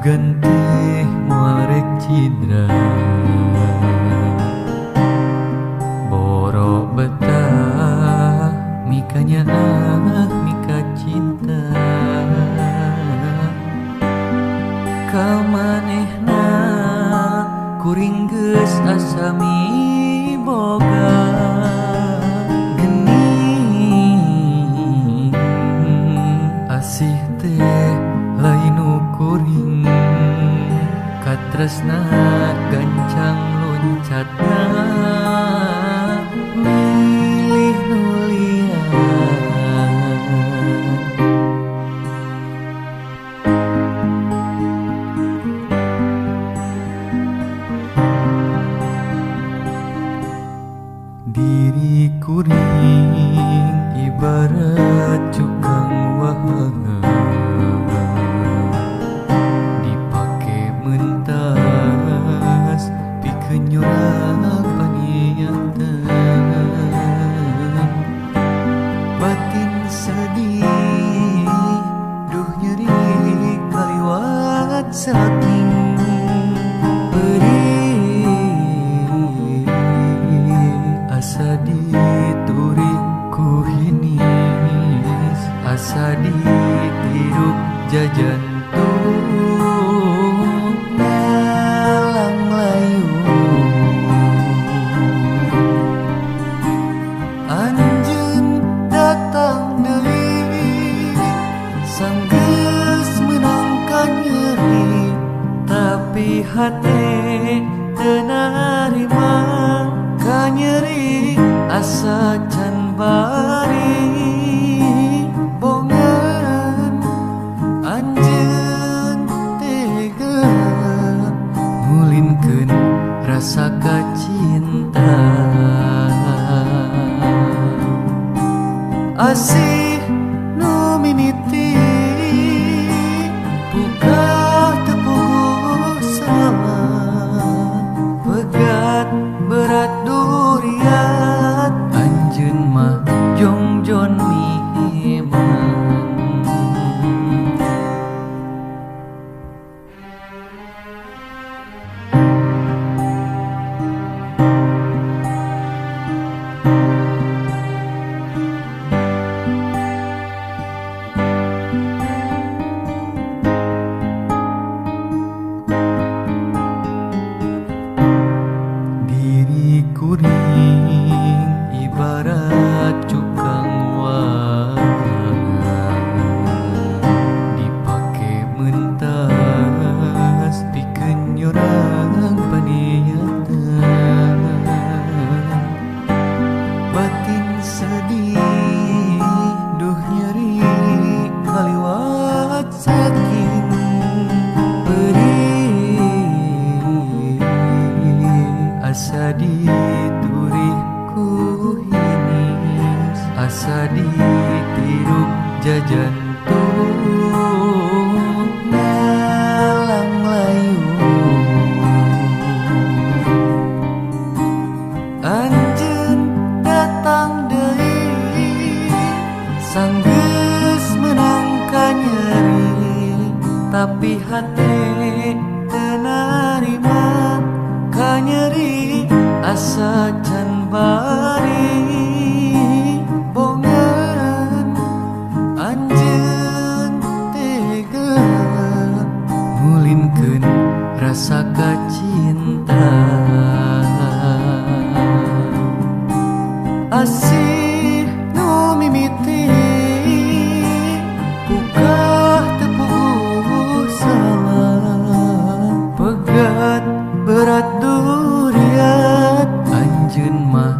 Sugan teh moal rek cidra boro betah mikanya ah mika cinta ka manehna kuring geus asa miboga geni asih teh lain kuring katresna gancang loncatna milih nu lian. Diri kuring ibarat cukang wahana dipake mentas pikeun nyurang paniatan batin sedih duh nyeri kaliwat saking perih asa dituri ku hinis asa ditiruk jajantung ngalang layu. Anjeun datang deui sanggeus meunang ka nyeri tapi hate teu narima ka nyeri asa can bari bongan. Anjeun tega ngulinkeun rasa kacinta asih nu mimiti pukah teu puguh salah pegat berat duriat anjeun mah jongjon miheman. Diri kuring ibarat cukang wahana dipake mentas pikeun nyurang paniatan batin sedih duh nyeri kaliwat saking perih asa diturih ku hinis asa ditiruk jajantung ngalang layu. Anjeun datang deui sanggeus meunang ka nyeri tapi hate teu narima ka nyeri asa can bari bongan. Anjeun tega ngulinkeun rasa kacinta asih nu mimiti pukah teu puguh salah pegat berat duriat anjeun mah